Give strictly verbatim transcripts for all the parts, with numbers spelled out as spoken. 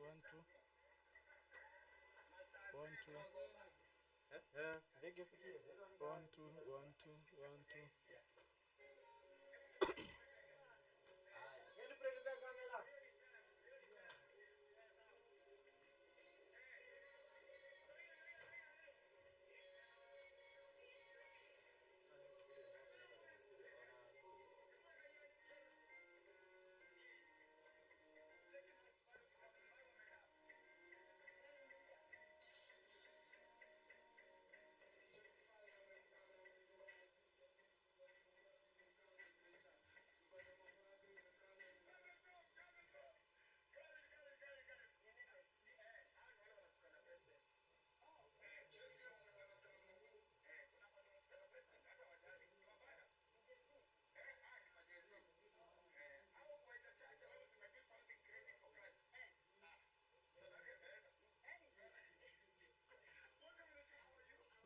One, two. One, two. Eh, eh, ndege fikie. One, two, one, two, one, two.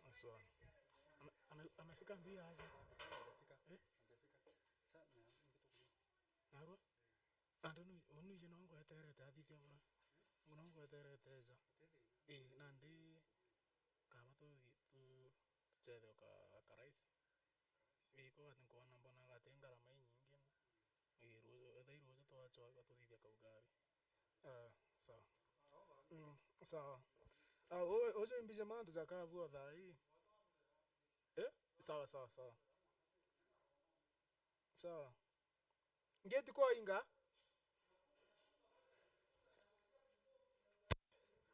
Aswa. Ame-, ame-, amefika mbio aje? Hajafika. Eh? Hajafika. Sa, na, mbitu kulia. Narua? Nandi nu, uni uje no ngweterete athithia bura. Nguna ngweterete eja. Ii, nandi kaba tu, tu, tuchethe ka, karaisi. Ii, ko gati nkwona mbona gati ngarama inyingi. Ii, ruuju, ethai ruuju twachoa, batuthithia kaugari. Ah, sawa. Mm, sawa. Ah, u-, uju imbije mantu jakabu o thaa ii. Eh? Sawa, sawa, sawa. Sawa. Ngeti kwa inga.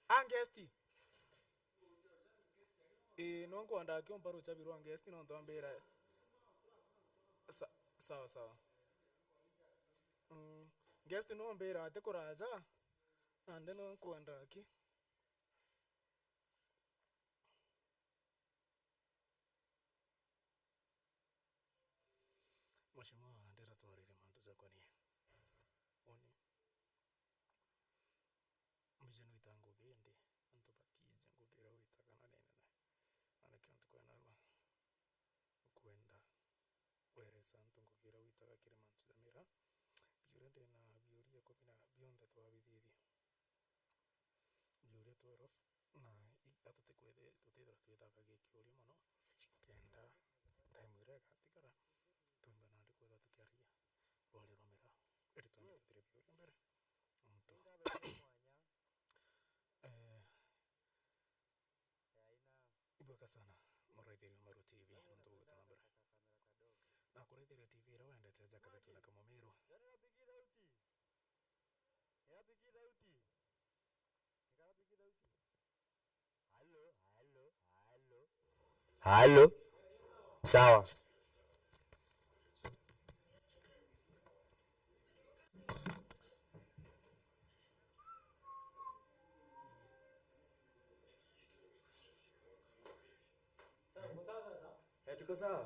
A guest. Ii, no nkwenda kiumba ruchabi rwa guest, no ntwambira. Sa-, sawa, sawa. Mm, guest no mbira ati kuraja, nandi no nkwenda ki. Mheshimiwa, ndira twarire mantu jakwa ni uni. Mbije no ita ngugi indi antu batiiji ngugi iria witaga na ni nene. Na nikio ntuku ya narua nkwenda weresa antu ngugi iria witaga kiri mantu ja mira. Biuria ndina biuria ikumi na bionthe twabithithia. Biuria twelve, na i-, a tutikwithe-, tutithira twithaga gikiuria mono, kenda time iria igatigara, twimbe nandi kwithirwa tukiaria rwari rwa mira, iri twambe tutire biuria mbere. Nontu, eh, ibwega sana, muraithiria wa Meru T V, nontu bugwita na mbere. Na kuraithiria T V iria wendete, ja Kagetu na Kamumiru. Nirabiki thauti. Nirabiki thauti. Halo, halo, halo. Halo. Sawa. Eh, tuko sawa?